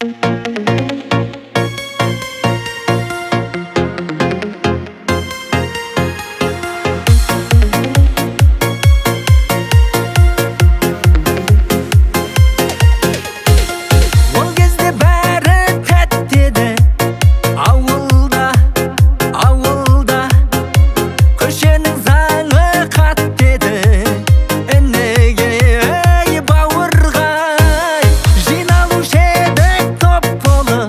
Ол кезде бәрі тәтті еді ауылда, ауылда. Көшенің заңы қатты еді ініге, ей, бауырға. Жиналушы едік топ болып.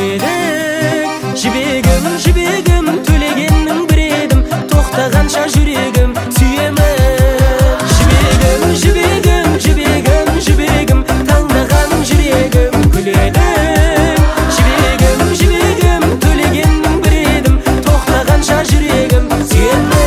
Гүл едің. Жібегім, жібегім, төлегеннің бірі едім, тоқтағанша жүрегім сүйемін. Жібегім, жібегім, жібегім, жібегім, таңдағаным жүрегім гүл едің. Жібегім, жібегім, төлегеннің бірі едім, тоқтағанша жүрегім сүйемін.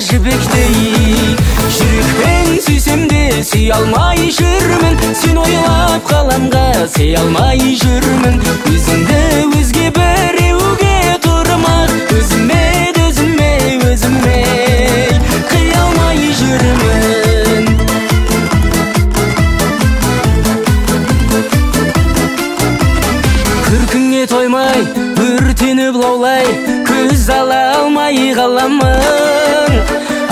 Жібектей жүрекпен сүйсем де сүй алмай жүрмін, сен ойлап қаламға сый алмай жүрмін. Өзіңді өзге біреуге тұрмақ, өзіме өзіме өзіме қия алмай жүрмін. Күркіңе тоймай, өртеніп лаулай, көз ала алмай қаламын.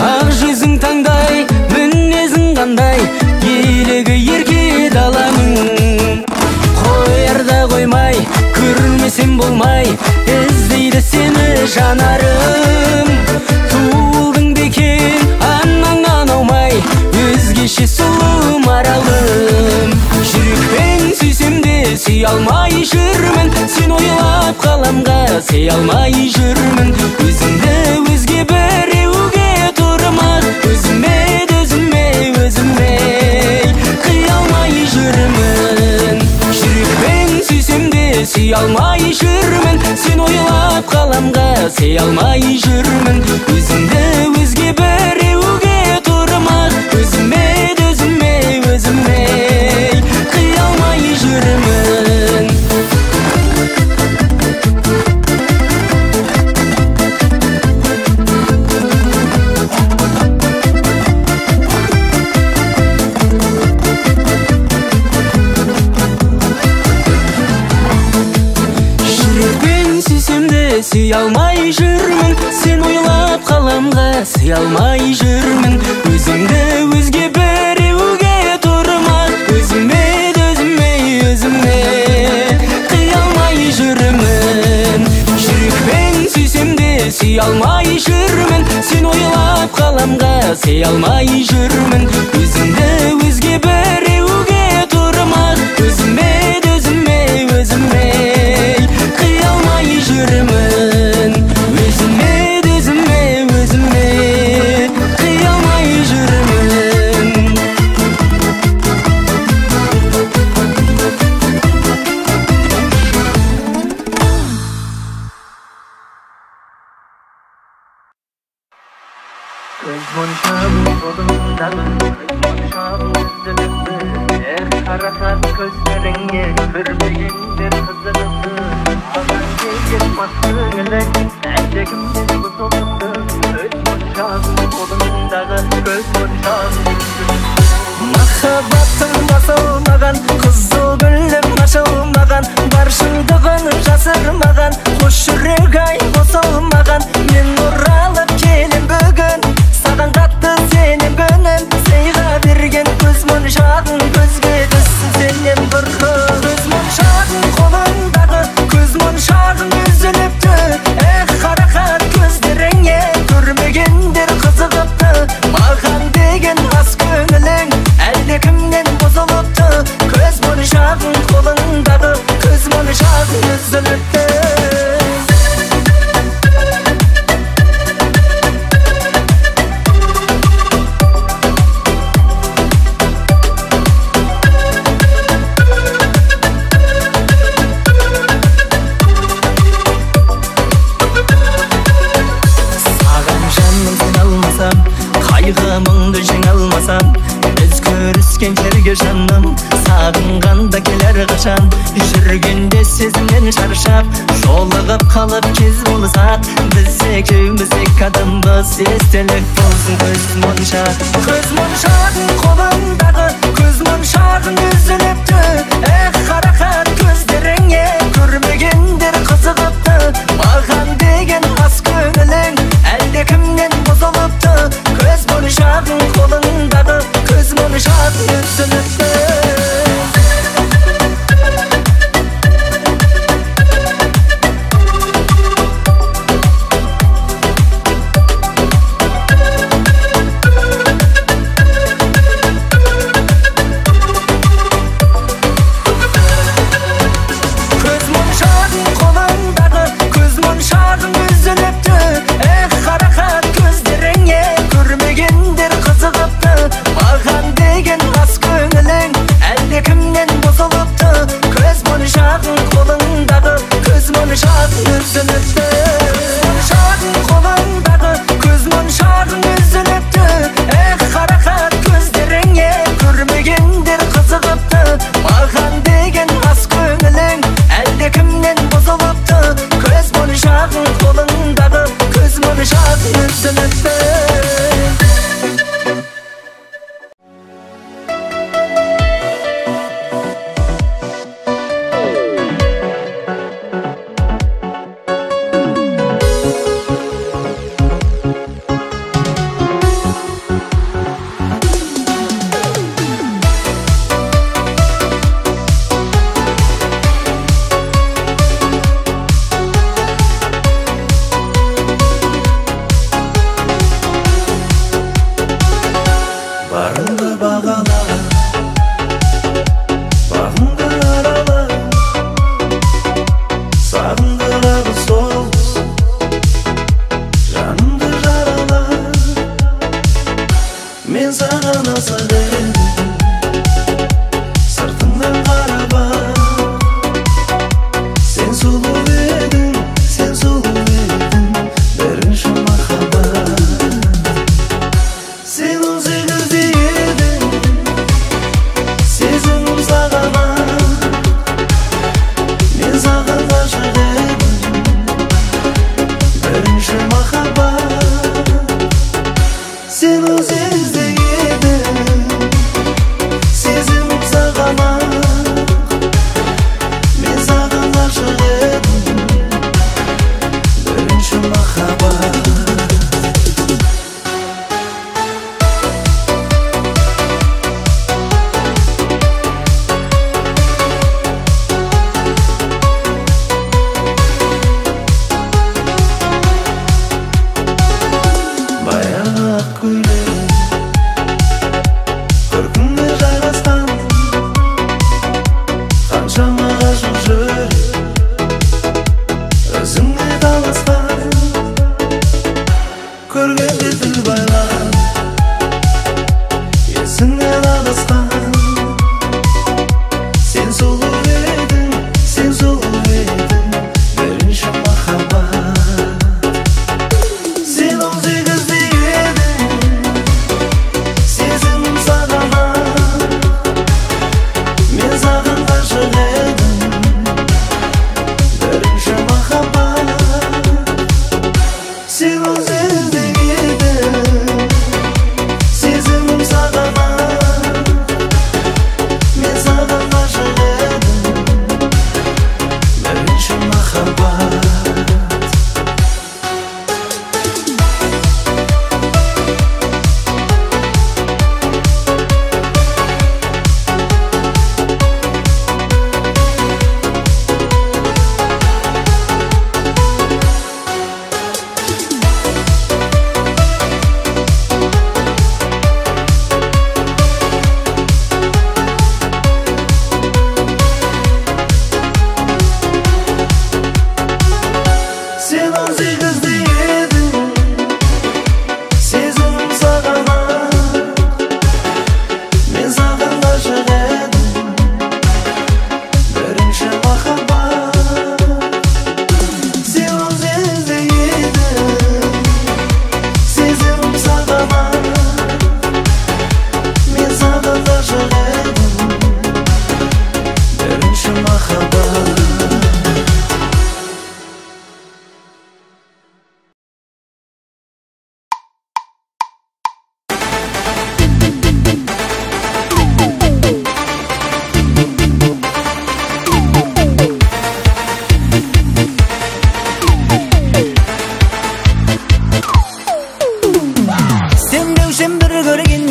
Ақ жүзің таңдай, мінезің қандай, елігі ерке даланың. Қоярда қоймай, көрмесем болмай, іздейді сені жанарым. Туылдың бекен, анаңнан аумай, өзгеше сұлу маралым. Жүрекпен сүйсем де сүй алмай жүрмін, сен ойлап қаламға сый алмай жүрмін. Өзіңді өзге біреуге тұрмақ, өзіме өзіме өзіме қия алмай жүрмін. Жүрекпен сүйсем де сүй алмай жүрмін, сен ойлап қаламға сый алмай жүрмін. Өзіңді өзге біреуге тұрмақ, өзіме өзіме өзіме қия алмай жүрмін. Сүй алмай жүрмін, сен ойлап қаламға сый алмай жүрмін. Өзіңді өзге біреуге тұрмақ, өзіме өзіме өзіме қия алмай жүрмін. Жүрекпен сүйсем де сүй алмай жүрмін, сен ойлап қаламға сый алмай жүрмін. Өзіңді өзге біреуге тұрмақ, өзіме өзіме өзіме қия алмай жүрмін. Өзіме өзіме өзіме қия алмай жүрмін. Көз моншағың қолыңдағы, көз моншағың үзіліпті. Эх, қарақат көздеріңе көрмегендер қызығыпты. Маған деген мас көңілің әлдекімнен бұзылыпты. Көз моншағың қолыңдағы, көз моншағың үзіліпті. Махаббатың басылмаған, қызыл гүлім ашылмаған, бар шындығын жасырмаған, қос жүрек ай қосылмаған. Мен оралып келем бүгін, саған қатты сенем күнім, сыйға берген көз моншағың көзге түссін сенен бұрын. Көз моншағың қолыңдағы, көз моншағың үзіліпті. Эх, қарақат көздеріңе көрмегендер қызығыпты. Маған деген ас Қайғы мұңды жеңе алмасам, біз көріскен жерге жаным, сағынғанда келер қашан. Жүргенде сезімнен шаршап, жолығып қалып кез болсақ, біз екеуміз екі адамбыз, естелік болсын көз моншақ. Көз моншағың қолыңдағы, көз моншағың үзіліпті. Эх, қарақат көздеріңе көрмегендер қызығыпты. Маған деген мас көңілің әлдекімнен бұзылыпты. Көз моншағың қолыңдағы, көз моншағың үзіліпті. Баяғы ақ көйлек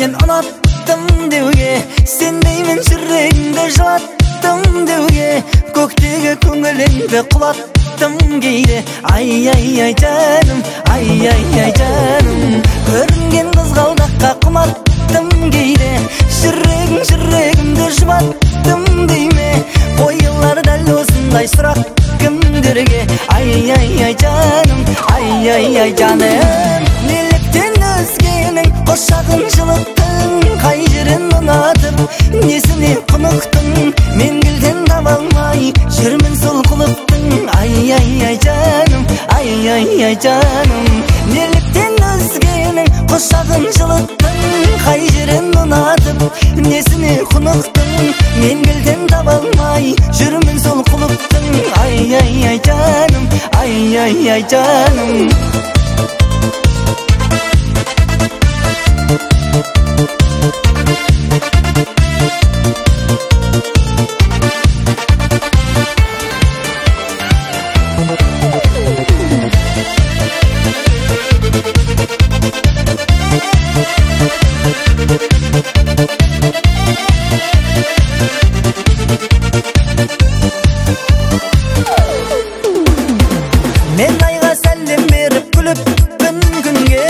Сенен ұнаттым деуге, сенбеймін жүрегімді жылаттым деуге, көктегі көңіліңді құлаттым кейде. Ай-ай-ай жаным, ай-ай-ай жаным, көрінген қызғалдаққа құмарттым кейде, жүрегің жүрегімді жұбаттым дейме, қойылар дәл осындай сұрақ кімдерге. Ай-ай-ай жаным, ай-ай-ай жаным, неліктен өзгенің құшағын жылыттың, қай жерін ұнатып, несіне құнықтың, мен гүлден таба алмай жүрмін сол құлыптың. Ай-ай-ай жаным, ай-ай-ай жаным, неліктен өзгенің құшағын жылыттың, қай жерін ұнатып, несіне құнықтың, мен гүлден таба алмай жүрмін сол құлыптың. Ай-ай-ай жаным, ай-ай-ай жаным. Мен айға сәлем беріп күліппін күнге,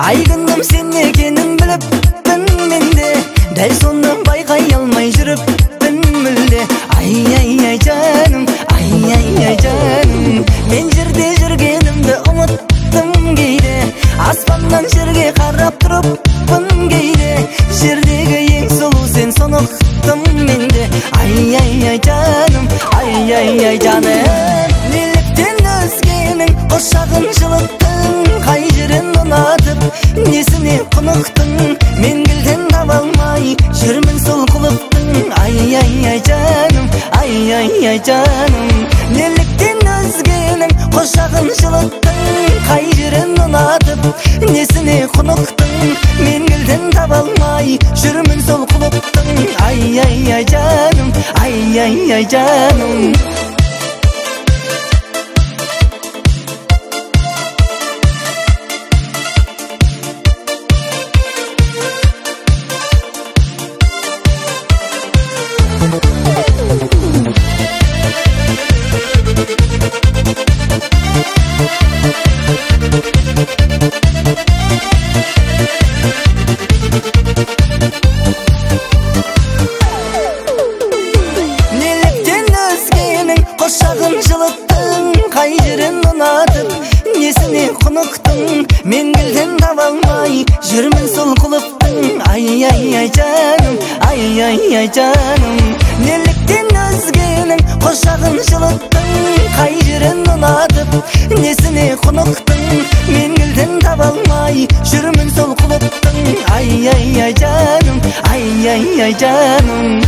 ай күнім сен екенін біліппін менде, дәл соны байқай алмай жүріппін мүлде. Ай-ай-ай жаным, ай-ай-ай жаным, мен жерде жүргенімді ұмыттым кейде, аспаннан жерге қарап тұрыппын кейде, жердегі ең сұлу сен, соны ұқтым менде. Ай-ай-ай жаным, ай-ай-ай жаным, неліктен өзгенің құшағын жылыттың, қай жерін ұнатып, несіне құнықтың, мен гүлден таба алмай жүрмін сол құлыптың. Ай-ай-ай жаным, ай-ай-ай жаным, неліктен өзгенің құшағын жылыттың, қай жерін ұнатып, несіне құнықтың, мен гүлден таба алмай жүрмін сол құлыптың. Ай-ай-ай жаным, ай-ай-ай жаным. Неліктен өзгенің құшағын жылыттың, қай жерін ұнатып, несіне құнықтың, мен гүлден таба алмай жүрмін сол құлыптың. Ай-ай-ай жаным, ай-ай-ай жаным, неліктен өзгенің құшағын жылыттың, қай жерін ұнатып, несіне құнықтың, мен гүлден таба алмай жүрмін сол құлыптың. Ай-ай-ай жаным, ай-ай-ай жаным.